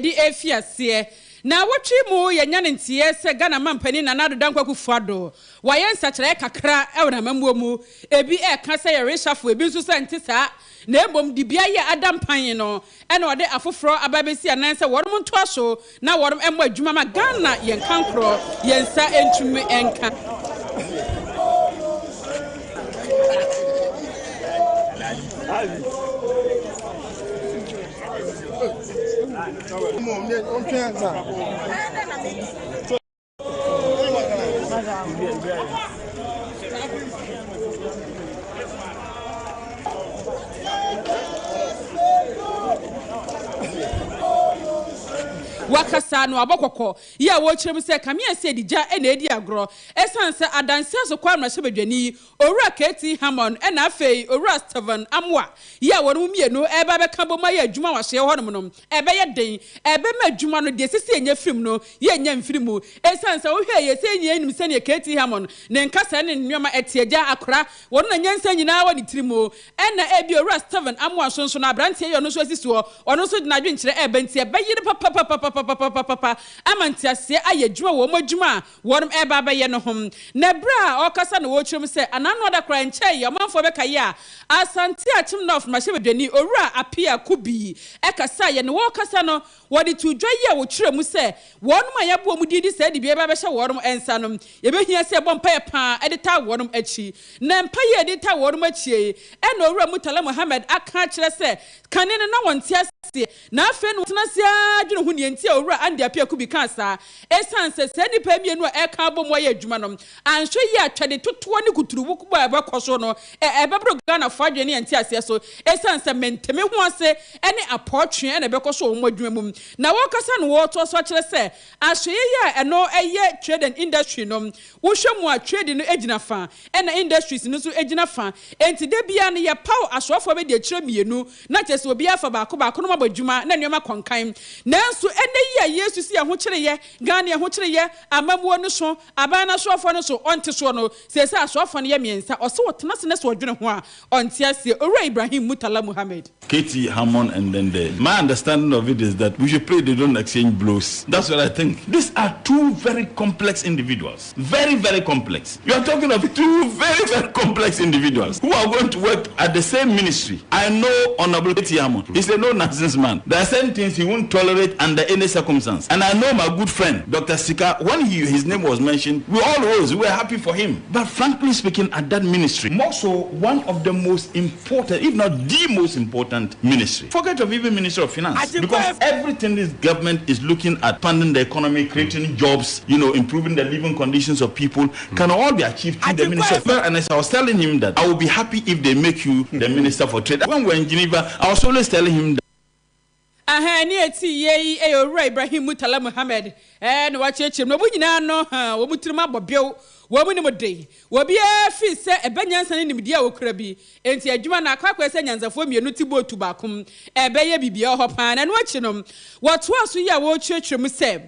Yɛde refi aseɛ. Naawɔtwe mu yɛanya ne nteɛ sɛ Ghana mampanin Nana Addo Dankwa Akufo Addo wayɛ nsakyeraeɛ kakra wɔ n'amammuo mu. Ebi reka sɛ yɛ reshuffle, ebi nso sɛ ɛnte saa na mmom dibea yi a ada mpan no na ɔde afoforɔ aba abɛsi anan sɛ wɔnom ntoa so na wɔnom mmɔ adwuma ma Ghana yɛn kankorɔ yɛn nsa ntumi nka. Wakasa na wabɔ kɔkɔ yi a wɔrekyerɛ mu sɛ kanea sɛ ɛde gya na ɛredi agorɔ ɛsiane sɛ adanse asokwa mmarahyɛbadwani Owura KT Hammond ɛna afei Owura Stephen Amoah yi a wɔn mmienu reba abɛka abom ayɛ adwuma wɔ ahyeɛ hɔnom no, ɛbɛyɛ den. Ɛbɛma adwuma no, deɛ ɛsɛ sɛ yɛnya firi mu no, yɛnnya mfiri mu. Ɛsiane sɛ wohwɛ yie sɛ yɛn nyinaa nim sɛdeɛ KT Hammond ne nkasa ne ne nneɛma ɛte, agya, akora, wɔn na nyansa nyinaa wɔ ne tiri mu. Ɛna ebia Owura Stephen Amoah nso nso no, aberanteɛ yi a ɔno nso asi soɔ, ɔno nso de n'adwenkyerɛ reba nti ɛbɛyere papapapapapapapa ama nteaseɛ ayɛ adwuma wɔ wɔn adwuma a wɔnom reba abɛyɛ no ho. Na berɛ a ɔrekasa na ɔrekyerɛ mu sɛ anaa da koraa nkyɛeɛ ɔmanfoɔ bɛkaeɛ a Asante Akyem North mmarahyɛbadwani Owura Appiah Kubi kasaeɛ na ɔrekasa no wɔde too dwa yi a wɔkyerɛ mu sɛ wɔnom a yɛabɔ wɔn din de saa dibea yi ba abɛhyɛ wɔnom nsa no yɛbɛhia sɛ yɛbɔ mpaeɛ paa de taa wɔnom akyi. Na mpaeɛ a yɛde taa wɔnom akyie yi ɛna Owura Murtala Mohammed aka akyerɛ sɛ kane no na wɔnte aseɛ na afei na wɔtena ase ara dwene ho nea nti a Owura Andy Appiah Kubi kaa saa. Esiane sɛ saa nnipa mmienu a ɛreka abom ayɛ adwuma no anhwɛ yie a twɛde totoɔ ne kuturubɔ a ɛbɛkɔ so no ɛbɛboro Ghanafoɔ adwene ne yɛn nteaseɛ so esiane sɛ mente-me-ho-ase ne apɔɔtwee na ɛbɛkɔ so wɔ wɔn adwuma mu. Na wɔrekasa no wɔretoa so akyerɛ sɛ ahwɛyie yi a ɛno yɛ trade and industry no wohwɛ mu a trade no gyina fa ɛna industries no nso gyina fa enti da biara no yɛpaw asoafoɔ abɛdi akyire mmienu na kyerɛ sɛ obiara fa baako baako na wɔabɔ adwuma na nneɛma kɔ nkan. Nanso ɛnnɛ yi a Yesu si ahokyereyɛ, Ghana ahokyereyɛ, amammuo no so, aban no asoafoɔ no so, ɔnte soɔ no, seesei asoafoɔ no yɛ mmiɛnsa, ɔse ɔtena ase na sɛ ɔdwene ho a, ɔnte aseɛ. Owura Ibrahim Murtala Muhammed. KT Hammond and then the My understanding of it is that we should pray they don't exchange blows. That's what I think. These are two very complex individuals. Very, very complex. You are talking of two very, very complex individuals who are going to work at the same ministry. I know Honorable KT Hammond. He's a no-nonsense man. There are certain things he won't tolerate under any circumstance. And I know my good friend, Dr. Sika, when he, his name was mentioned, we all rose. We were happy for him. But frankly speaking, at that ministry, more so, one of the most important, if not the most important ministry. Forget of even Ministry of Finance. Because everything this government is looking at funding the economy, creating jobs, you know, improving the living conditions of people, can all be achieved through the Ministry of Finance. And as I was telling him that I will be happy if they make you the Minister for Trade. When we were in Geneva, I was always telling him that. Aha, ne ɛti yie yi yɛ Owura Ibrahim Murtala Muhammed na wakyerɛkyerɛ mu. Na wɔn nyinaa no, wɔn tirim abɔ bew, wɔn nim de. Obiara fii sɛ ɛbɛ nyansa ne nimdeɛ a wɔkura bi. Enti adwuma no akɔ akɔyɛ sɛ nyansafoɔ mmienu te bootu baako mu. Ɛbɛyɛ biribiara wɔ hɔ paa. Na ɛno akyi no, wɔtoaa so yi a wɔrekyerɛkyerɛ mu sɛ,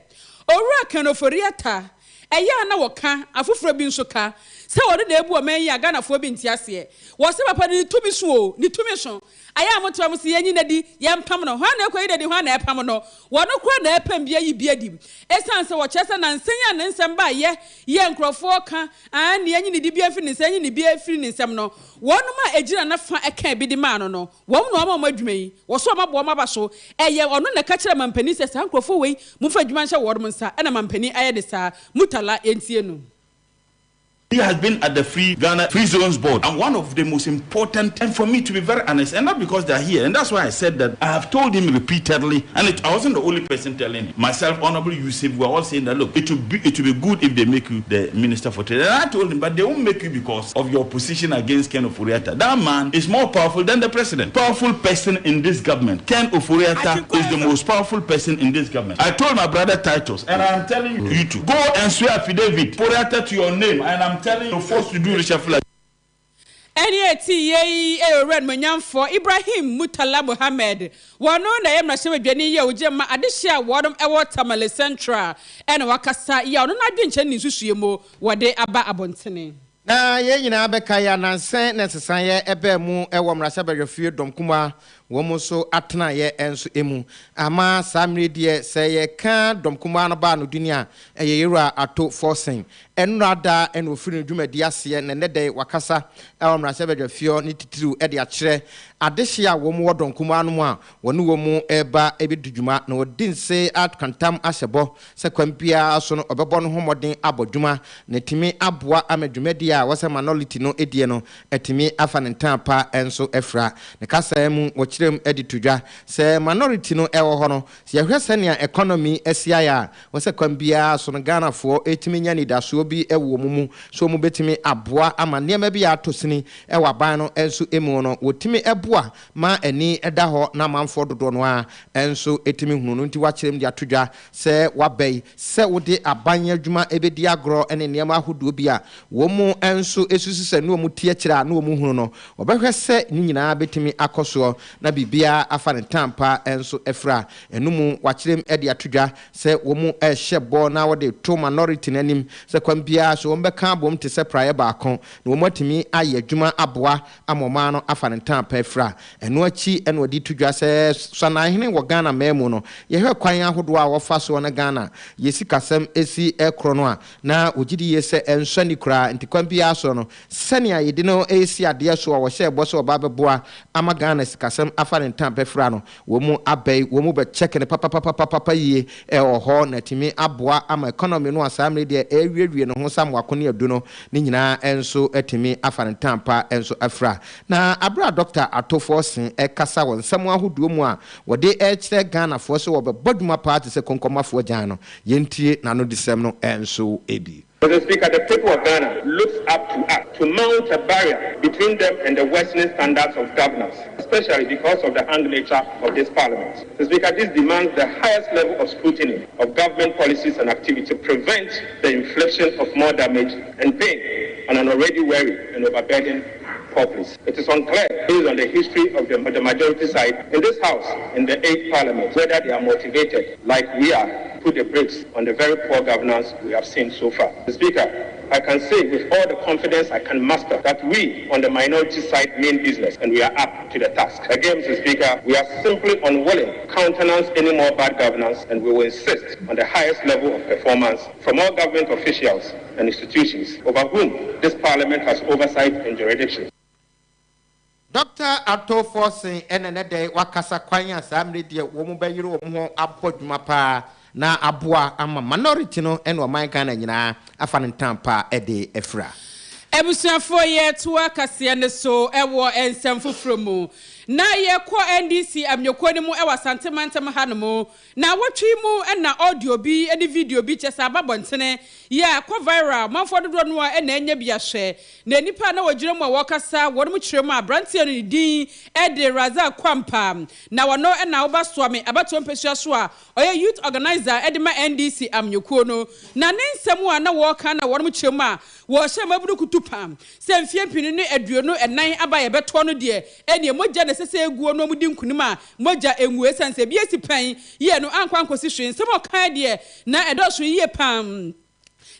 Owura Ken Ofori-Atta, ɛyɛ a na wɔka, afoforɔ bi nso ka, sɛ ɔno na ɛbu ɔman yi a Ghanafoɔ bi nte aseɛ. Wɔse papa no ne tumi so o, ne tumi so. Ayɛ a mote hɔ mo se yɛnyi no adi, yɛmpam no. Hwan na ɛkɔyi no adi, hwan na ɛpam no? Wɔno koraa na ɛpam bi ayi bi adi. Ɛsiane sɛ wɔkyerɛ sɛ nansa yi a ne nsɛm baeɛ yi a nkurɔfoɔ ka, aane, yɛnyi ne dibea mfiri ne nsa, yɛnyi ne bia mfiri ne nsam no, wɔnom a ɛgyina n'afa kaa bi de maa no no, wɔn na wɔama wɔn adwuma yi, wɔso wɔn aboa wɔn aba so. Ɛyɛ ɔno na ɛka kyerɛɛ mampanin sɛ saa nkurɔfoɔ wei, momfa adwuma nhyɛ wɔnom nsa, ɛna mampanin ayɛ ne saa. Murtala, yɛntie no. He has been at the Free Ghana Free Zones Board and one of the most important, and for me to be very honest, and not because they are here, and that's why I said that I have told him repeatedly, and it, I wasn't the only person telling him. Myself, Honorable Yusuf, we were all saying that, look, it would be, it would be good if they make you the Minister for Trade. And I told him, but they won't make you because of your position against Ken Ofori-Atta. That man is more powerful than the president. Powerful person in this government. Ken Ofori-Atta is the most powerful person in this government. I told my brother Titus, and I am telling you to go and swear affidavit, Ofori-Atta to your name, and I'm telling you, forced to do reshuffle. Ɛne ɛte yie yi yɛ Owura Animuonyamfoɔ Ibrahim Murtala Muhammed. Wɔno na ɛyɛ mmarahyɛbadwani yi a ɔgyina ma adehyeɛ a wɔnom wɔ Tamale Central ɛna wakasa yi a ɔno n'adwenkyerɛ ne nsusuiɛ mu wɔde aba abɔntene. Na yɛn nyinaa bɛkae a nansa na nsesaeɛ baa mu wɔ mmarahyɛbadwafie dɔm kumaa. Wɔn nso atenaeɛ nso mu ama saa mmerɛ deɛ, sɛ yɛka dɔm kumaa no baa no dini a, ɛyɛ Yɛwura Ato Forson. Ɛnnora da ɛna ofiri ne dwumadi aseɛ, na ɛnɛ dɛ wakasa ɛwɔ mmarahyɛbadwafie ne titiriw ɛde akyerɛ adehye a wɔn wɔ dɔm kumaa no mu a wɔne wɔn mu ɛreba ɛbɛdi dwuma, na wɔdi nse akantam ahyɛ bɔ sɛ kwan biara so no ɔbɛbɔ no ho mmɔden abɔ dwuma na ɛtumi aboa ama dwumadi a wɔsɛ minority no edie no ɛtumi afa ne ntan pa nso afira. Ne kasa mu wɔkyerɛ mu de to dwa sɛ minority no ɛwɔ hɔ no, sɛ yɛhwɛ sɛnea economy asi ayɛ a, wɔsɛ kwan biara so no Ghanafoɔ ɛtumi nya nidasoɔ bi ɛwɔ wɔn mu so wɔn bɛtumi aboa ama nneɛma bi a ato sini ɛwɔ aban no nso mu no, wɔtumi ɛboa ma ani ɛda hɔ na amanfoɔ dodoɔ no a nso ɛtumi hunu no. Nti wakyerɛ mu de ato dwa sɛ waba yi sɛ wode aban adwuma ɛbɛdi agorɔ ne nneɛma ahodoɔ bi a wɔn mu nso esusu sɛ ne wɔn ti akyire a ne wɔn hunu no, wɔbɛhwɛ sɛ ne nyinaa bɛtumi akɔ soɔ na biribiara afa ne ntampa nso afira. Ɛno mu wakyerɛ mu de ato dwa sɛ wɔn mu ɛrehyɛ bɔ na wɔde to minority n'anim sɛ kwan biara so wɔn bɛka abom te sɛ praeɛ baako na wɔn atumi ayɛ adwuma aboa ama ɔman no afa ne ntampa afira. Ɛno akyi ɛna wɔde to dwa sɛ Sanahene wɔ Ghana man mu no, yɛhwɛ kwan ahodoɔ a wɔfa soɔ no, Ghana yɛ sikasɛm esi ɛkorɔ no a, na wɔgye di yie sɛ ɛnsɔ ni koraa. Nti kwan biara so no, sɛnea yɛde no esi adeɛ so a wɔhyɛ bɔ sɛ ɔba bɛboa ama Ghana sikasɛm afa ne ntampa afira no, wɔn mu abɛyi wɔn mu bɛkyɛke no papapapapapa yie ɛwɔ hɔ na tumi aboa ama economy no a saa mmere deɛ ɛrewiewie ne ho samoako ne adu no ne nyinaa nso atumi afa ne ntampa nso afira. Na abere a Dr. Ato Forson ɛkasa wɔ nsɛm ahodoɔ mu a wɔde ɛrekyerɛ Ghanafoɔ sɛ wɔbɛbɔ dwuma paa te sɛ kɔnkɔmafoɔ gyan no, yɛntie n'ano disɛm no nso ebi. Mr. Speaker, the people of Ghana looks up to us to mount a barrier between them and the worsening standards of governance, especially because of the hung nature of this parliament. Mr. Speaker, this demands the highest level of scrutiny of government policies and activity to prevent the infliction of more damage and pain on an already weary and overburdened populace. It is unclear, based on the history of the majority side in this House, in the eighth Parliament, whether they are motivated, like we are, to put the brakes on the very poor governance we have seen so far. Mr. Speaker, I can say with all the confidence I can muster that we on the minority side mean business and we are up to the task. Again, Mr. Speaker, we are simply unwilling to countenance any more bad governance, and we will insist on the highest level of performance from all government officials and institutions over whom this parliament has oversight and jurisdiction. Dr. Ato Forson ɛna ne dɛ wakasa kwan a saa mmere deɛ wɔn mu bɛyere wɔn ho abɔ dwuma paa na aboa ama minority no ɛna ɔman Ghana nyinaa afa ne ntampa ɛde afira. Abusuafoɔ, yɛtoa kaseɛ no so ɛwɔ nsɛm foforɔ mu na yɛkɔ NDC amnyɔkuo no mu ɛwɔ Asante mantam ha no mu. Na wɔtwe mu ɛna audio bi ne video bi kyɛ sɛ aba bɔntene yɛ akɔ viral, manfoɔ dodoɔ no a ɛna ɛnya bi ahwɛ. Na nipa na wɔgyina mu a wɔkasa wɔn mu kyerɛ mu a, aberanteɛ no ne din ɛde Razak Kwampa, na wɔno ɛna wɔba Soame abatoɔ mpɛsua so a ɔyɛ youth organizer ɛde ma NDC amnyɔkuo no. Na ne nsɛm a na wɔreka na wɔn mu kyerɛ mu a wɔhyɛ mabunu kutu pam sɛ mfie 2024 aba yɛbɛtoɔ no deɛ, ɛneɛ mogya na ɛsɛ sɛ eguo no, ɔmo di nkunim a mogya engu, esiane sɛ ebi esi pɛn yie no ankɔ ankɔsi hwee. Nsɛm a ɔkan deɛ na ɛdɔɔso yie pam,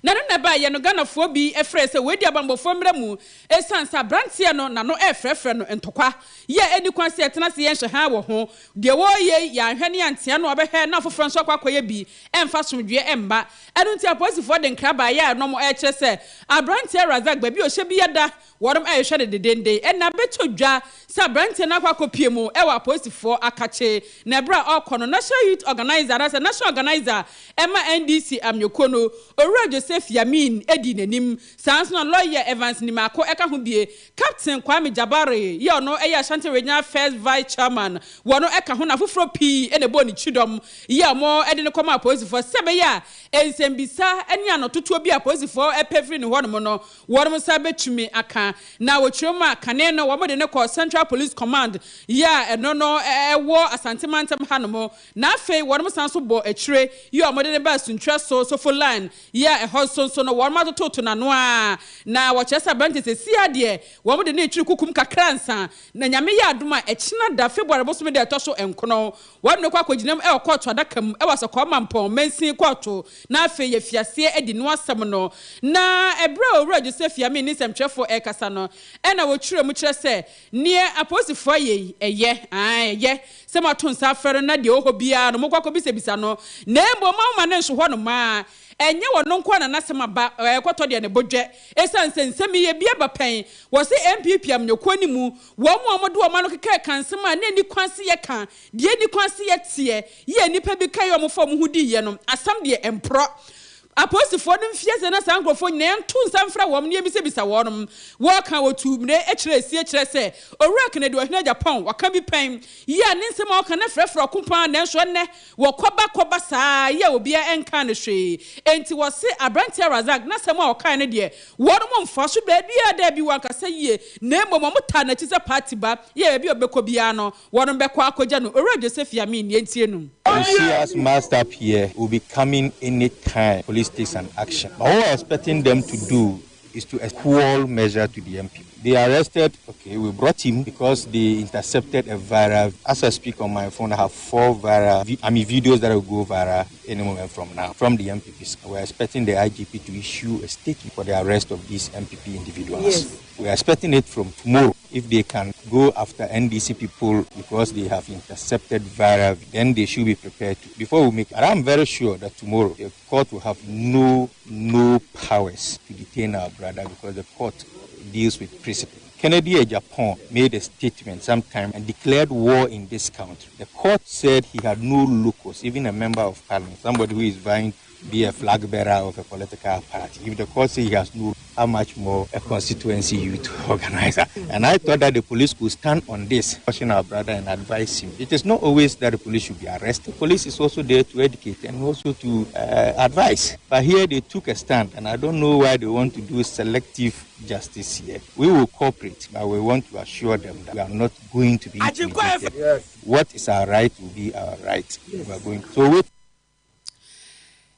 na no na ɛbaayɛ no, Ghanafoɔ bi ɛfrɛ sɛ wɔadi abanbɔfoɔ mmerɛ mu, ɛsiane sɛ aberanteɛ no n'ano ɛfrɛfrɛ no ntɔkwa yɛ ɛni kwan sɛ yɛtena se yɛnhyɛ ha wɔ ho deɛ wɔreyɛ. Yɛanhwɛ ne yɛantea no, ɔbɛhwɛ na afoforɔ nso akɔ akɔyɛ bi, ɛmfa somdwoeɛ ɛmba. Ɛno nti apolisifoɔ de nkra baayɛ a ɛnɔm ɛkyerɛ sɛ aberanteɛ Razak, baabi a ɔhyɛ bi yɛda wɔnom ɛrehwɛ no dedenden. Ɛna bɛtɔ dwa sɛ aberanteɛ no akɔ akɔpie mu ɛwɔ apolisifoɔ akakye. Na ɛberɛ a ɔrekɔ no, national youth organizer anaasɛ national organizer ɛma NDC amnyɔkuo no, Owura Joseph Yamin, edi n'anim. Saa nso na lawyer Evans Nimako ɛka ho bie, Captain Kwame Jabare yɛ ɔno ɛyɛ Ashanti Regional first vice chairman, wɔno ɛka ho, na foforɔ pii ɛna ɛbɔ ne kyidɔm yɛ ɔmo ɛde no kɔma apolisifoɔ sɛ ɛbɛyɛ a nsɛmbisa ɛne anototoɔ bi a apolisifoɔ ɛpɛ firi ne hɔnom no, wɔn nsa bɛtumi aka. Na wɔkyerɛ mu a, kane no wɔn de no kɔ Central Police Command yɛ a ɛno no ɛwɔ Asante mantam hanom, na afei wɔn san so bɔ akyire yɛ a wɔde no ba Sunkyerɛ so Sofo Line yɛ a ɛhɔ. ɛhɔ nso nso no wɔn atototo n'ano a na wɔkyerɛ sɛ aberante sɛsi adeɛ wɔn de ne twiri kukum kakra nsa na Nyame yɛ adom a ɛkyena da February bosome da ɛtɔ so 9 wɔn ne kɔ akɔgyinam ɛwɔ kɔɔto adaka mu ɛwɔ Asɔkɔɔ Mampɔn mansin kɔɔto na afei yɛ fiaseɛ adi no asɛm no. Na ɛberɛ a Owura Joseph Yamin ne nsɛmtwerɛfoɔ ɛrekasa no, ɛna wɔtwerɛ mu kyerɛ sɛ neɛ apolisifoɔ ayɛ yi ɛyɛ, ae ɛyɛ sɛ moato nsa afrɛ no na deɛ ɔwɔ hɔ biara no mokɔ akɔbisabisa no, na mmom moamoma no nso hɔ nom a ɛnyɛ ɔno nko ara na n'asɛm aba, ɛrekɔtɔ deɛ ne bo dwɛ, ɛsiane sɛ nsɛm yi ebi aba pɛn. Wɔse NPP amanyɔkuo no mu wɔn a wɔde wɔn ano keka ka nsɛm a na ɛnni kwan se yɛka, deɛ ɛnni kwan se yɛteɛ, yɛ nnipa bi kaeɛ a wɔfa wɔn ho diiɛ no, asɛm deɛ ɛmporɔ. Apolisifoɔ no mfiase na saa nkurɔfoɔ nyinaa yɛnto nsa mfrɛ wɔn na yɛmmisabisa wɔn. Wɔka wɔtuu mmire kyerɛɛ sie kyerɛ sɛ Owura Kennedy Ɔhene Agyapong waka bi pɛn yi a ne nsɛm a ɔka no frɛfrɛ ɔko pa ara nanso ɛnnɛ wɔkɔba kɔba saa yi a obiara nkaa no hwee. Enti wɔse aberanteɛ Razak n'asɛm a ɔkaeɛ no deɛ wɔnom mfa so baabiara daabi wankasa yie na mmom wɔtaa n'akyi sɛ party ba yɛ baabi a ɔbɛkɔ biara no wɔnom bɛkɔ akɔgya no. Owura Joseph Yamin yɛntie no. You see us masked up here will be coming anytime police takes an action. But what we're expecting them to do is to equal measure to the MP. They arrested, okay, we brought him because they intercepted a viral. As I speak on my phone, I have 4 viral, I mean, videos that will go viral any moment from now, from the MPPs. We're expecting the IGP to issue a statement for the arrest of these MPP individuals. Yes. We are expecting it from tomorrow. If they can go after NDC people because they have intercepted viral, then they should be prepared to. Before we make, and I'm very sure that tomorrow the court will have no powers to detain our brother because the court deals with principle. Kennedy Agyapong made a statement sometime and declared war in this country. The court said he had no locus, even a member of parliament, somebody who is vying to be a flag bearer of a political party. If the court says he has no, how much more a constituency youth organizer? And I thought that the police could stand on this, caution our brother and advise him. It is not always that the police should be arrested. The police is also there to educate and also to advise. But here they took a stand, and I don't know why they want to do selective justice here. We will cooperate, but we want to assure them that we are not going to be intimidated. Yes. What is our right will be our right. Yes. We are going to. So wait.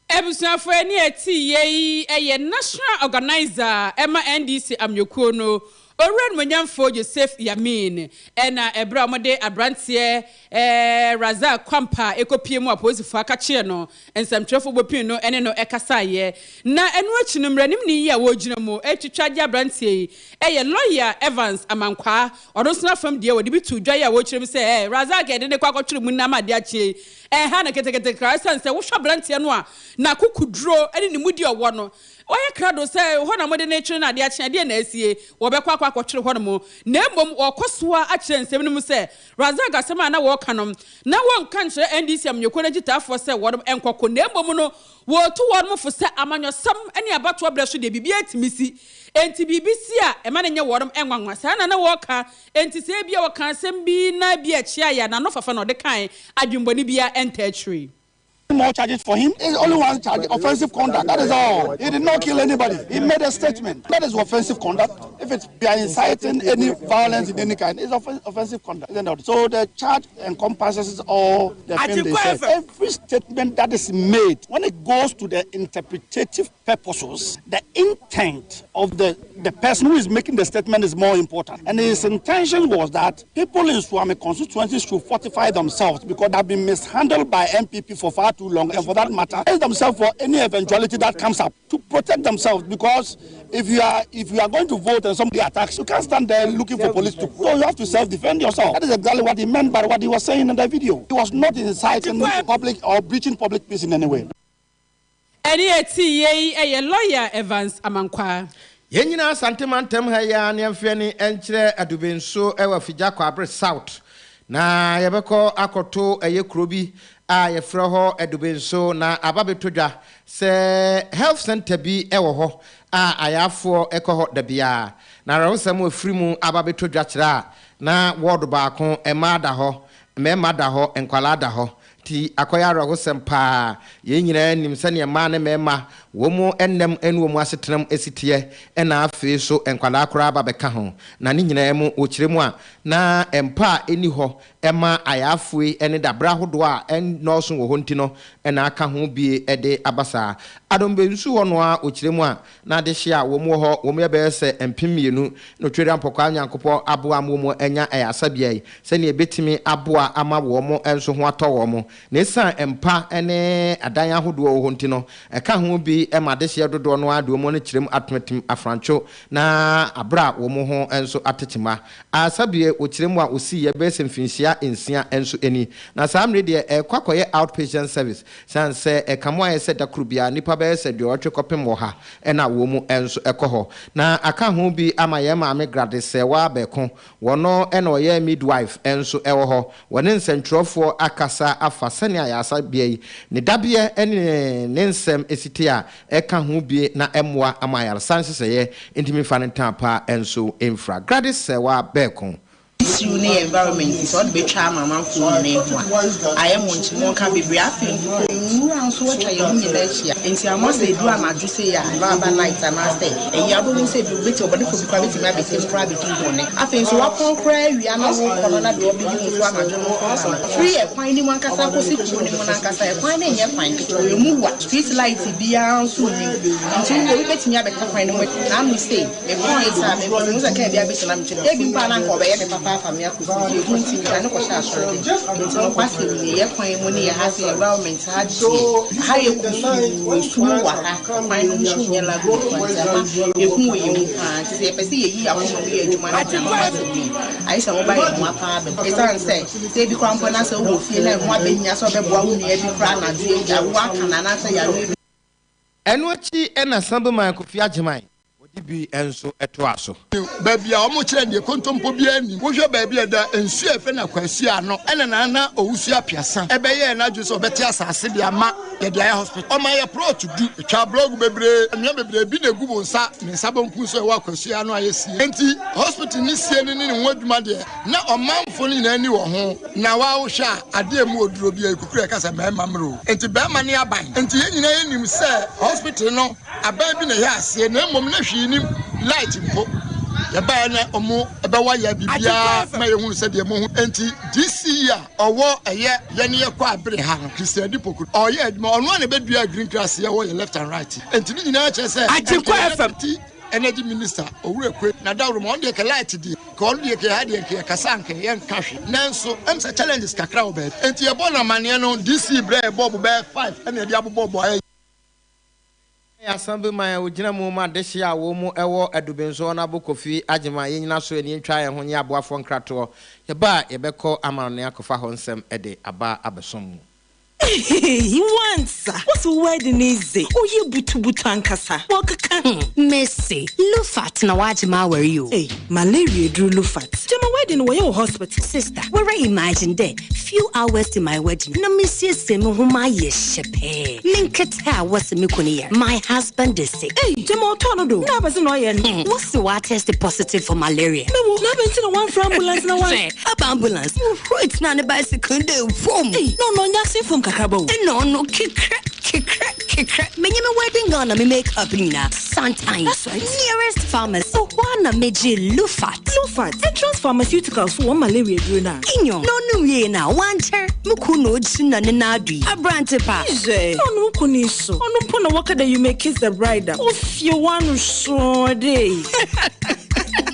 Ebusuafo ani eti yei eye national organizer ema NDC amyokuo no Owura Nomonyamfo Joseph Yamin ena ebra omode abrantie Razak Kwampa ekopie mu apolisifoɔ aka kyerɛ no nsɛmtwerɛfoɔ bɔpin no ene no ɛkasaeɛ na ɛno akyi no mmaranim ne yi a wɔgyina mu atwitwa gye abrantie yi ɛyɛ lawyer Evans Amankwaa ɔno nso n'afam deɛ wɔde bi to dwa yi a wɔkyerɛ mu sɛ Razak ɛde ne kɔ akɔtwere mu nam ade akye ɛha na ketekete kra ɛsiane sɛ wohwɛ abranteɛ no a n'akokoduro ne ne mudi ɔwɔ no wɔyɛ krado sɛ hɔ na mode ne twere no ade akye adeɛ na asie wɔbɛkɔ akɔ akɔtwere hɔ no mu na mmom wɔkɔ soa akyerɛ nsɛm no mu sɛ Razak asɛm a na wɔka no na wɔnka nkyerɛ NDC amanyɔkuo no agyitaafoɔ sɛ wɔnom nkɔko na mmom no wɔtu wɔn fo sɛ amanyɔsɛm ne abatoɔ berɛ so deɛ biribi atumi si enti biribi si a ɛma no nyɛ wɔnom nwanwa saa na na wɔka enti sɛ ebia wɔka asɛm bi na bi akyia yɛ na no fafa na ɔde kan adwembɔne bia ɛnta akyire. More charges for him. It's only one charge, offensive conduct. That is all. He did not kill anybody. He made a statement. That is offensive conduct. If it's we are inciting any violence in any kind, it's offensive conduct. Isn't it? So the charge encompasses all the things they said. Every statement that is made, when it goes to the interpretative purposes, the intent of the person who is making the statement is more important. And his intention was that people in Suame constituencies should fortify themselves because they have been mishandled by MPP for far too long, and for that matter, brace themselves for any eventuality that comes up to protect themselves. Because if you are going to vote and somebody attacks, you can't stand there looking for police to. So you have to self-defend yourself. That is exactly what he meant by what he was saying in the video. He was not inciting public or breaching public peace in any way. Eni eti yei eye lawyer Evans Amankwa. Yen nyina santemantam ha ya ne amfia ni enkyere adubenso ewa fija kwabre south na yebeko akoto eye kuro bi a yefrɛ hɔ adubenso na ababeto dwa se health center bi ewo hɔ a ayafoɔ ekɔ hɔ da bia na rawsam afiri mu ababeto dwa kyerɛ na ward baako ema da hɔ mema da hɔ nkwala da hɔ Nti akɔyɛ awerɛhosɛm paa. Yɛn nyinaa nim sɛdeɛ mmaa ne mmarima wɔn nnam ne wɔn asetenam si teɛ, ɛna afei nso nkwadaa koraa ba bɛka ho. Na ne nyinaa mu, wɔkyerɛ mu a, na mpa a ɛnni hɔ ma ayaafoe ne dabere ahodoɔ a ɛnnɔɔso wɔ hɔ nti no na aka ho bie de aba saa. Adombe nso hɔ no ara wɔkyerɛ mu a, na adehye a wɔn wɔ hɔ, wɔn yɛ bɛyɛ sɛ 2000, na Otwedeɛ Ampɔkwaa Nyankopɔn aboa ama wɔn anya ayaresabea yi sɛdeɛ ɛbɛtumi aboa ama wɔn nso ho atɔ wɔn. Na ɛsiane mpa ne adan ahodoɔ wɔ hɔ nti no, ɛka ho bi ma adehyeɛ dodoɔ no ara de wɔn ani kyerɛ mu atemetem afrantwo na aberɛ a wɔn ho nso ate kyema. Ayaresabea wɔkyerɛ mu a wɔsiiɛ bɛyɛ sɛ mfinhyia nsia nso ni. Na saa mmerɛ yi deɛ ɛrekɔ akɔyɛ out-patient service Esiane sɛ ɛka mo ayɛ sɛ da koro biara nnipa bɛyɛ sɛ aduɔwɔtwe kɔpem ɔha na wɔn mu nso kɔ hɔ. Na aka ho bi ama yɛn maame Gladys Serwaa Bɛko, wɔno na ɔyɛ midwife nso wɔ hɔ. Wɔne nsɛntwerɛfoɔ akasa afa sɛnea ayaresabea yi, ne dabeɛ ne ne nsɛm si te a ɛka ho bi na ɛmmoa ama ayaresa nhyehyɛeɛ ntumi mfa ne ntaapa nso mfira. Gladys Serwaa Bɛko. Titiriw ne yɛn environment sɛ ɔde betwa ama amanfoɔ nyinaa ahu a, ayɛ mmonkye-mmonka bebree. Afei nso nwura nso atwa yɛn ho nyinaa ahyia. Enti ama sɛ edu anadwo sei a, na aba night anaasɛ ayi a, wobɛhu sɛ ebi wobɛti ɔbɔnefoɔ bi koraa bɛtumi abɛsi mu koraa abɛdi wo bɔne. Afei nso woapɔn koraa awia na worekɔ no na deɛ ɔbɛdi wo nso anadwo no nso aba no. Firi ɛkwan no mu ankasa kɔsi kuro no mu no ankasa, ɛkwan no nyɛ kwan ketewa, ɛmu wa. Street light biara nso nni mu. Nti obi bɛtumi abɛka kwan no mu n'ano sei. Mekɔɔe saa, me mpo mehu sɛ kaa bi abɛgyina me nkyɛn. Ebi mpo a na anka ɔbɛyɛ me papa afa me akɔ fie, nti ehu nti medwane kɔhyɛɛ asɔre dɛm. Nti nokwasɛm nie, yɛ kwan mu ne yɛ ha sɛ environment ha deɛ, ha yɛ kusuu, esum wɔ ha, kwan no nso nyɛ lagoon koraa nti ama ehu wɔ yɛn mu paa. Nti sɛ yɛpɛ sɛ yɛyi yɛn akoma mu yɛ adwuma no deɛ a, nokwasɛm nie, ayɛ sɛ moba yɛn mmoa paa bɛm. Esiane sɛ, sɛ ebi koraa mpo na sɛ wowɔ fie na ɛho abɛhia sɛ wobɛboa wo nua bi koraa anadwo yi, awoɔ aka no anaasɛ yareɛ bi. Ɛno akyi na Assemblyman Kofi Agyemang wɔde bi nso toaa so. Baabi a wɔkyerɛ deɛ kontompo biara nnim. Wohwɛ baabi a ɛda nsuo a yɛfrɛ no Akwasua ano ɛna Nana Owusu Apiasa ɛbɛyɛɛ n'adwene sɛ ɔbɛte asase de ama yɛde ayɛ hospital. Ɔma yɛ plot du, ɛtwaa blɔɔgo bebree, anwea bebree bi na ɛgu wo nsa ne nsa bonkum so a ɛwɔ Akwasua ano a yɛsie. Enti hospital no sie no ne ne ho adwuma deɛ na ɔmanfo no nyinaa ani wɔ ho. Na wa wohwɛ a adeɛ a ɛmu oduro biara ekukuru a ɛka sɛ mmarima mmerɛ o. Enti barima ne aban. Enti yɛn nyinaa yɛnim sɛ hospital no aban bi na ɛyɛ aseɛ na mmom na hwee nim light mpo. Yɛbaeɛ na ɔmo bɛwa yɛ biribiara ma yɛhunu sɛ deɛ mohu. Enti DC a ɔwɔ ɛyɛ yɛne yɛkɔ abere ha no Christian Adipoku ɔyɛ adwuma ɔno a na ɛbɛdua green grass yɛwɔ yɛ left and right. Enti ne nyinaa kyerɛ sɛ Agyenkwa FM. Deputy Energy minister Owura Kwe Nadawuruma ɔno deɛ kɛ light deɛ kɛ ɔno deɛ kɛ ha deɛ nkɛ yɛ kasa nkɛ yɛ nka hwee nanso ɛm sɛ challenges kakra wɔ baabi enti yɛ bɔ no amaneɛ no DC brɛ yɛ bulb bɛyɛ 5 ɛna yɛde abobɔ bɔ ayɛ. Yɛ Assemblyman a ogyina mu ma dehye a wɔn mu wɔ Adubenso Honourable Kofi Agyemang yɛnyina so ani ntwa yɛn ho nyɛ aboafoɔ nkratoɔ yɛba a yɛbɛkɔ amanɔne akɔfa hɔ nsɛm de aba abɛsom mo. Eheii wansa wose wo wedding yi dze ɔyɛ butubutu ankasa wɔkeka ho. Mese Lufat na wagye m'awar yi o. Ei malaria eduru Lufat. Gyama wedding no wɔyɛ wɔ hospital. Sister, woara imagine dɛ few hours to my wedding na mesiesie mo ho mayɛ hyɛpɛɛ, me nketse a wɔse me kun yar, my husband is sick. Ei gyama ɔtɔɔ no do na abɛdze na ɔyɛ no. Wɔse ɔatest positive for malaria. Mewo na abɛn ntsi na wɔammfrɛ ambulance na wɔan. Hwɛ, aba ambulance. Wohurui tsenaa ne bicycle no do fom. Ei, na ɔno ɔnnyɛ asen fom kakraba o. Nna ɔno kekrɛ, kekrɛ, kekrɛ. Menye me wedding gown na me make up nyina santan. That's right. Nearest pharmacy. Hɔ ara na megyee Lufat. Lufat, Entrance Pharmaceuticals fo hɔn malaria edur no a. Nyew, na ɔnom wiei no a, ɔannkyɛr, mo kun na ogyina ne nan do yi. Aberantse pa. Hwɛ, na ɔno wo kun yi so. Ɔno mpo na wɔka dɛ you may kiss the bride a, ofie w'ano sɔɔ dɛ.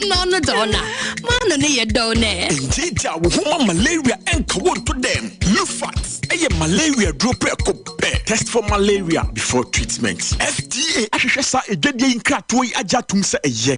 Na ɔno dze ɔno a. M'ano no yɛ dɛw nɛ. Ngyeegyaa wo ho ma malaria nka wo nto dɛm. Lufat yɛ malaria duro prɛko pɛ. Test for malaria before treatment. FDA ahwehwɛ saa adwadie yi nkratoɔ yi agye atom sɛ ɛyɛ.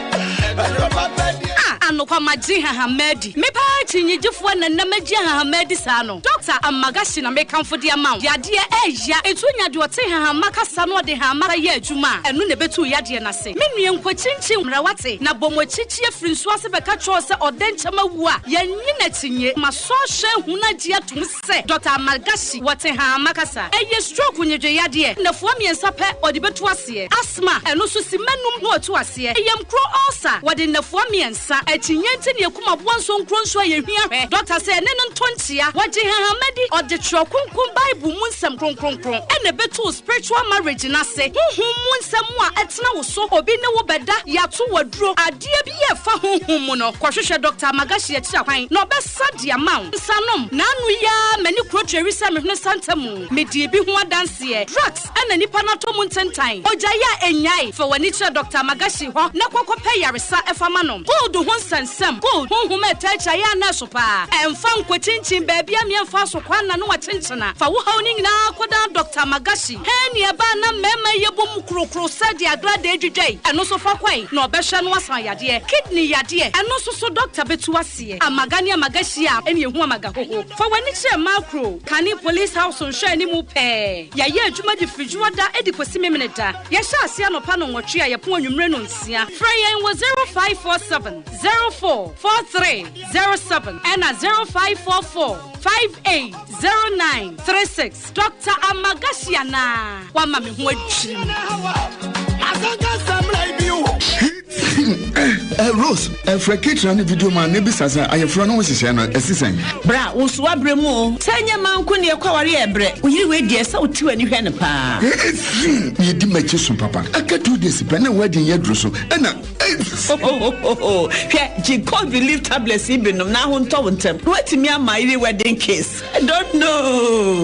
Ah, anokwa magye nhahamma adi. Me paa akyinnyegyefoɔ na nnɛ magye nhahamma adi saa no. Dɔkta Amagashi na mekamfo de ama wo. Yadeɛ ɛɛya, enti wonya deɛ ɔte nhahamma kasa na ɔde nhahamma yɛ adwuma a, ɛno na ɛbɛtu wo yadeɛ no ase. Me nua nkɔkyinkyin mmra wate, na bɔ mo akyikyi afiri nsuo ase bɛka kyerɛ wo sɛ ɔdɛ nkyɛm awu a, yɛnnye no akyinnye. Masɔ ahwɛ ahu na agye atom sɛ Dɔkta Amargashi wɔ Tehama kasa. Ɛyɛ stroke nnwedwe yadeɛ, nnafua mmiɛnsa pɛ ɔde bɛtu aseɛ. Asthma, ɛno nso simma num na watu aseɛ. Yamkuro ulcer, wɔde nnafua mmiɛnsa. Akyinnye nti na yɛkum aboa nsonkuro nso a yɛhia hwɛ. Dɔkta sɛ yɛne no nto nkyea. Wɔgye nhahamma di. Ɔde Twerɛ Kronkron Bible mu nsɛm kronkronkron na ɛbɛtu wo spiritual marriage no ase. Honhom mu nsɛm a ɛtena wo so, obi ne wo bɛda, yɛato wo aduro, adeɛ bi a ɛfa honhom mu no, kɔhwehwɛ Dɔkta Amagashi akyiri kwan na ɔbɛsa de ama wo. Nsanom, N'ano yi ara m'ani kuro tweri sɛ me hwene santa mu. Medii bi ho adanseɛ. Drugs na nipa no atɔ mu ntentan. Ogyae a ɛnnyae. Fa w'ani kyerɛ Dɔkta Amagashi hɔ na kɔ kɔpɛ yaresa fa ma no. Gold ho nsɛnsɛm, Gold, honhom a ɛtaa akyi ayɛ a na ɛso paa. Ɛmfa nkɔkyinkyin baabi a meɛmfa so kwan na ne wakyenkyena. Fa wo haw no nyinaa kɔdan Dɔkta Amagashi. Hɛn nea ɛbaa na mmarima yi yɛbɔ mu krokro sɛ deɛ agradaa dwidwa yi, ɛno nso fa kɔe na ɔbɛhwɛ no asan yadeɛ. Kidney yadeɛ, ɛno nso so dɔkta bɛtu aseɛ. Amaga ne amaga hyia a, ɛne ɛhu amaga hoho. Fa w'ani kyerɛ Makro, kane Police House nhwɛanimu pɛɛ. Yɛayɛ adwuma de firi Dwoada de kɔsi Memeneda. Yɛhyɛ aseɛ anɔpa nnɔnwɔtwe a yɛpɔn anwummere nnɔnsia. Frɛ yɛn wɔ 0547 04 43 07 ɛna 0544 58 09 36. Doctor Amagashi anaa? Wama me ho adwiri me. Eh, Rose, eh, frɛ Ketra ne video ma ne bisa sɛ ayeforo no ho nhyehyɛe no ɛsi sɛn. Bra, wo nso woabrɛ mu o. Sɛ ɛnyɛ mmaa nko na yɛkɔ aware a ɛbrɛ. Wo yere wei deɛ sɛ wote w'ani hwɛ no paa. Efi! Yɛdi m'akyi so papa. Aka 2 days pɛ na wedding yɛ duru so. Ɛna Hohohoho! Hwɛ, gye cold relief tablets yi bi nom na ho ntɔ wo ntɛm. Na woatumi ama yere wedding kiss. I don't know.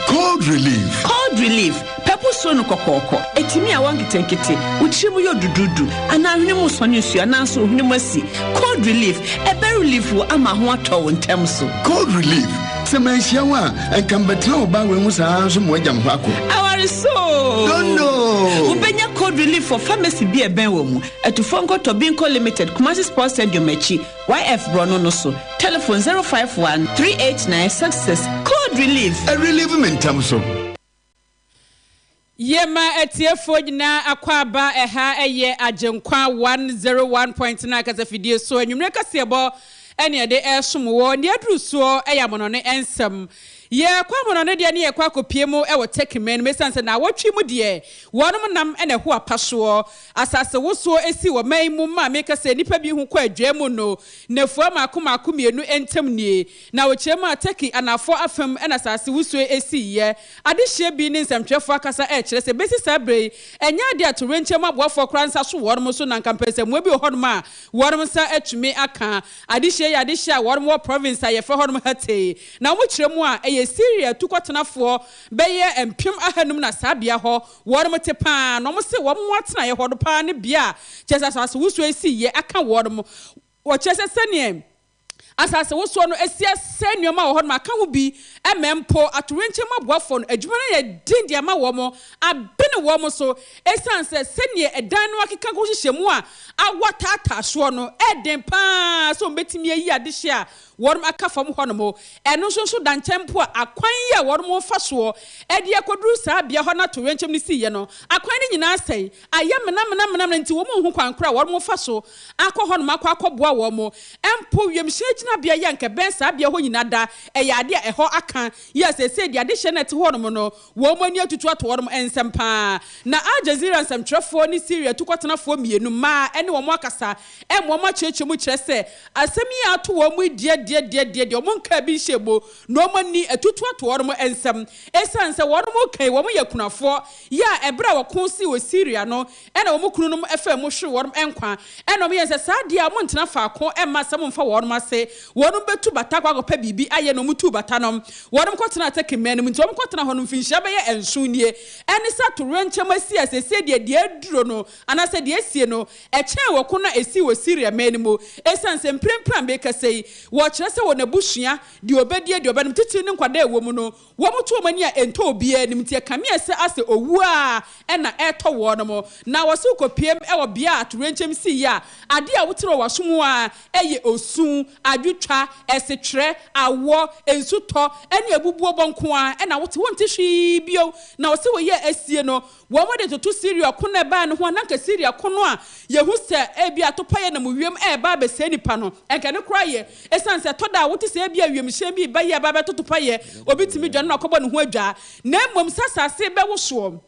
Cold relief. Cold relief, pɛpo suro no kɔkɔɔkɔ. Ɛtumi a wɔ nketenkete, wo tiri mu yɛ dududu, anaa hwene mu sɔne nsuo anaa nso wo hwene mu asi. Cold relief, ɛbɛ relief wo ama ho atɔ wo ntɛm so. Cold relief, sɛ manhyia wo a, ɛnka mbɛtena wo ba wei ho saa nso ma wagya me hɔ akɔ. Aware so. Don't know. Wobɛnya cold relief wɔ pharmacy bi a ɛbɛn wɔ mu. Atufoɔ nkɔtɔ Binko Limited, Kumasi Sports Stadium akyi, YF borɔno no so. Telephone 051 389 66. Cold relief. Ɛrelieve me ntɛm so. Yɛma atiefoɔ nyinaa akɔ aba. Ɛha ɛyɛ Agyenkwa 101.9 kasafidie so, anwummerɛ kaseɛbɔ ɛne ɛde ɛresom wɔ nea aduru soɔ. Ɛyɛ amonɔne nsɛm. Yɛkɔ amonɔne deɛ ne yɛkɔ akɔpie mu ɛwɔ Techiman mu, ɛsiane sɛ naawɔtwe mu deɛ wɔnom nam ɛna ɛho apa soɔ. Asase wosoɔ esi wɔ man mu ma meka sɛ nnipa bi ho kɔ adwa mu no nafua maako maako mmienu ntam nie. Na wɔkyerɛ mu a, Turkey anafoɔ afam ɛna asase wosoɔ esiiɛ. Adehyɛ bi ne nsɛmtwerɛfoɔ akasa ɛrekyerɛ sɛ bɛsi saa berɛ yi, ɛnyɛ adeɛ a torenkyɛm aboafoɔ koraa nsa so wɔnom so, na nka mpɛnsɛmmoa bi wɔ hɔnom a wɔnom nsa atumi aka. Adehyɛ yɛ adehyɛ a wɔnom wɔ province a yɛfrɛ hɔnom Hatay, na wɔn kyerɛ mu a, ɛyɛ Syria tukɔtenafoɔ bɛyɛ 500,000 na saa bea hɔ wɔnom te paa. Na wɔn se wɔn ho atenaeɛ hɔ no paa ne bea a kyerɛ sɛ asase wosoɔ esi yɛ aka wɔnom. Wɔkyerɛ sɛ sɛneɛ asase wosoɔ no asi asɛ nneɛma wɔ hɔnom aka ho bi ɛmɛ mpo atorenkyɛm aboafoɔ no adwuma no yɛ den de ama wɔn abene wɔn so, ɛsiane sɛ sɛneɛ ɛdan no akeka kɔ hyehyɛ mu a awa taataa soɔ no, ɛden paa sɛ wɔn bɛtumi ayi adehyɛ a wɔn aka fam hɔnom. Ɛno nso da nkyɛn mpo a, akwan yi a wɔn fa soɔ ɛde akɔduru saa bea hɔ no atorenkyɛm no siiɛ no, akwan no nyinaa sɛe ayɛ menamenamenamena, nti wɔn nhu kwan koro a wɔn fa so akɔ hɔnom akɔ akɔboa wɔn mo. Mpo wiemhyɛn gyinabea yɛ nka bɛn saa bea hɔ nyinaa da, ɛyɛ adeɛ a ɛhɔ aka yɛ sɛsɛ deɛ adehyɛ no ɛte hɔnom no, wɔn ani atutu ato wɔn nsɛm paa. Na Al Jazeera nsɛmtwerɛfoɔ ne Syria tukɔtenafoɔ mmienu mmaa ɛne wɔn akasa ɛma wɔn akyerɛkyerɛ mu kyerɛ sɛ asɛm yi ato wɔn mu deɛ deɛ deɛ deɛ deɛ wɔn nkaa bi nhyɛ mu na wɔn ani atutu ato wɔn nsɛm, ɛsiane sɛ wɔn mo kan wɔn yɛ kunafoɔ yɛ a ɛberɛ a wɔko si wɔ Syria no ɛna wɔn kununom ɛfɛ mu hwere wɔn nkwa, ɛna wɔn yɛ sɛ saa deɛ a wɔn ntena faako ɛma sɛ wɔn mfa wɔn ase wɔn bɛtu bata akɔ akɔpɛ biribi ayɛ. Na wɔn tu bata no, wɔn kɔtena Techiman mu, nti wɔn kɔtena hɔ no mfinhyia bɛyɛ 7 nie. Ɛne sɛ atorenkyɛm asi a sɛsɛ deɛ aduro no anaasɛ deɛ esie no ɛkyɛn wɔ ko na esi wɔ Syria man no mu, ɛsiane sɛ mprempren bɛkasa yi, wɔkyerɛ sɛ wɔn abusua deɛ ɔbɛdie deɛ ɔbɛnom titiri ne nkwadaa ɛwɔ mu no, wɔn to wɔn ani a ɛntɔ obiara anim, nti ɛkame sɛ asɛ owu a ɛna ɛtɔ wɔn mo. Na wɔsi kɔpiem ɛwɔ bea a atorenkyɛm si yi a, adeɛ a wotere wɔ waso mu a ɛyɛ osu, adwotwa, ɛsetwerɛ, awɔ, nsutɔ ɛne abubuo bɔ nko a ɛna wote, wonte hwee bio. Na wɔsi wɔyɛ asie no, wɔn de toto Syria ko no ɛbaa no ho a, nanka Syria ko no a yɛhu sɛ ebi atopayɛ nam wiem ɛɛba abɛsɛe nipa no, ɛnka ne koraa yɛ, ɛsiane sɛ ɛtɔ da a wote sɛ ebi a wiemhyɛn bi ba yi aba abɛtoto payɛ, obi tumi dwane no akɔbɔ ne ho adwa. Na mmom sɛ asase bɛwosoɔ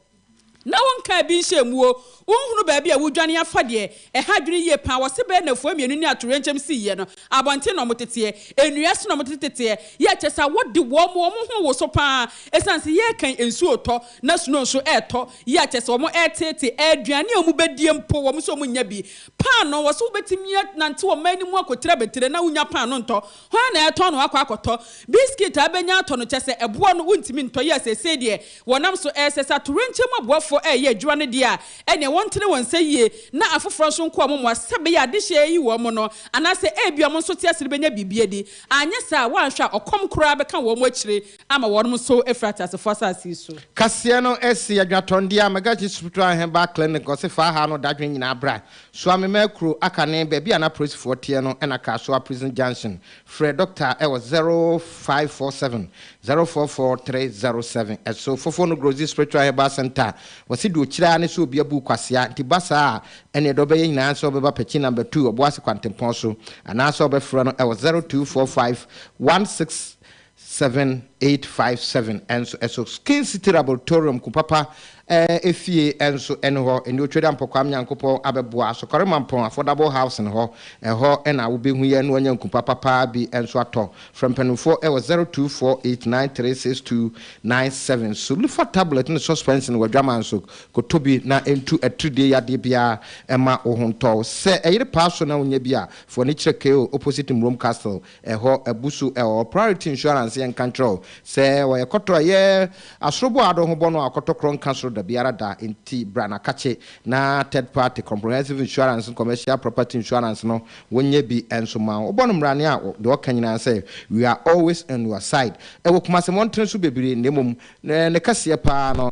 Na wonkaa bi nhyɛɛ mu o, wonhunu baabi a wodwane afa deɛ, ɛha adwene yie paa, wɔse bɛyɛ nnafua mmienu ne atoyerɛnkyɛm siiɛ no, abɔnten na wɔteteɛ, nnua so na wɔteteteɛ, yɛ kyɛ sɛ awɔ de wɔn, wɔn ho woso paa, ɛsiane sɛ yɛrekan nsuo retɔ na snow nso retɔ, yɛ kyɛ sɛ wɔn reteete, aduane a wɔbɛdie mpo wɔn nso wɔnnya bi, paano, wɔse wobɛtumi anante ɔman no mu akɔtire abɛtire na wonnya paano ntɔ, Hwan na ɛretɔn no akɔ akɔtɔ? Biskit a abɛnya atɔ no kyɛ sɛ ɛboɔ no wontumi ntɔ yi a seesei deɛ wɔnam so ɛresɛ sɛ atoyerɛnkyɛm mu aboafoɔ reyɛ adwuma no deɛ a ɛneɛ wɔntene wɔn nsa yie na afoforɔ nso nko wɔn mmoa sɛ ɛbɛyɛ a adehyeɛ ayi wɔn no anaasɛ ebia wɔn nso te ase no bɛnya biribi adi. Anyɛ saa a wɔanhwɛ a ɔkɔm koraa bɛka wɔn akyire ama wɔn nso afiri ateasefoɔ asase yi so. Kaseɛ no si Adwatɔndea, Magaji Spiritual Herbal Clinic, ɔse faa ha no dadwen nyinaa bra. Suame Kuro aka ne baabi a na apolisifoɔ teɛ no na Kasoa Prison Junction. Frɛ dɔkta wɔ 0547 044 307 so. Fofo no Grozi Spiritual Herbal Centre, wɔse deɛ ɔkyiri ara ne sɛ obi abu wo kwasea, nti ba saa a ɛneɛ deɛ ɔbɛyɛ nyinaa ne sɛ ɔbɛba Pakyi Number 2 Ɔboase Kwantempɔn so anaasɛ ɔbɛfrɛ no wɔ 0245 16 7857 nso so. Skin City Laboratorium ko papa efie nso ne hɔ. Ɛne Otweri Ampɔkwam Nyankopɔn abɛboa Asɔkɔre Mampɔn Affordable House no hɔ. Ɛhɔ na wobɛhu yɛn na wanya nku papa paa bi nso atɔ. Frɛ mpanimfoɔ wɔ 0248936297 so. Lufa tablet ne suspension wɔ adwaman so. Kɔtɔ bi na ɛntu atiridie yadeɛ biara mma wo ho ntɔ wo. Sɛ ɛyere paa so na wonya bi a, fa w'ani kyerɛ KO opposite Mmrom Castle. Ɛhɔ abu so ɛwɔ Priority Insurance yɛ nka nkyerɛ wo sɛ wɔyɛ kɔtɔ a ɛyɛ asorobo a ado ho bɔ no a kɔtɔkorɔ nka soro dabiara da nti bra na kakye na Third Party Comprehensive Insurance ne Commercial Property Insurance no wɔnyɛ bi nso ma wo. Wobɔ no mmrane a deɛ ɔka nyinaa sɛ we are always on your side ɛwɔ Kumasi mmɔntene so bebree na mmom ne kɛseɛ paa no.